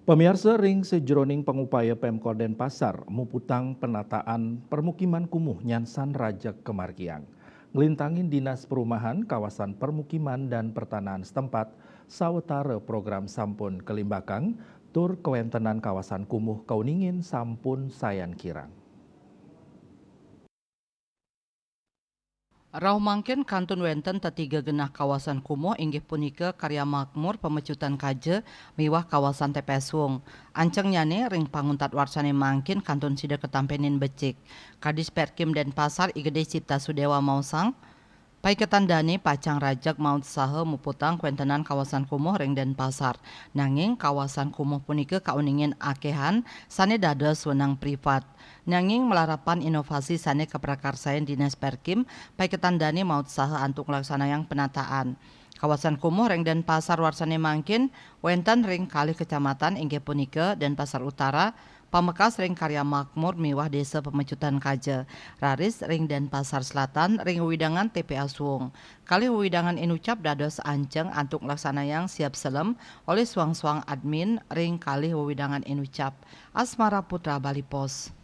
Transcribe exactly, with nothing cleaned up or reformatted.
Pamiarsa, ring sajeroning pangupaya Pemkor Denpasar muputang penataan permukiman kumuh nyansan rajeg kamargiang. Nglintangin Dinas Perumahan Kawasan Permukiman dan Pertanahan setempat, sawetara program sampun kalimbakang, tur kawentenan kawasan kumuh kauningin sampun sayan kirang. Rauh mangkin kantun wenten tetiga genah kawasan kumuh, inggih punika Karya Makmur, Pemecutan Kaja, miwah kawasan T P S Wung. Ancengnyane ring panguntat warsane mangkin kantun sida katampenin becik. Kadis Perkim Denpasar I Gede Cipta Sudewa maosang, paiketan dane pacang rajeg mautsaha muputang kawentenan kawasan kumuh ring Denpasar. Nanging kawasan kumuh punika kauningin akehan sane dados wenang privat. Nanging malarapan inovasi sane kaprakarsain Dinas Perkim, paiketan dane mautsaha antuk nglaksanayang penataan. Kawasan kumuh ring Denpasar warsane mangkin wenten ring kalih kecamatan, inggih punika Denpasar Utara, pamekas ring Karya Makmur miwah Desa Pemecutan Kaja, raris ring Denpasar Selatan ring wewidangan T P S Wung. Kalih wewidangan inucap dados anceng antuk nglaksanayang siap selem olih suang-suang admin ring kalih wewidangan inucap. Asmara Putra, Bali Post.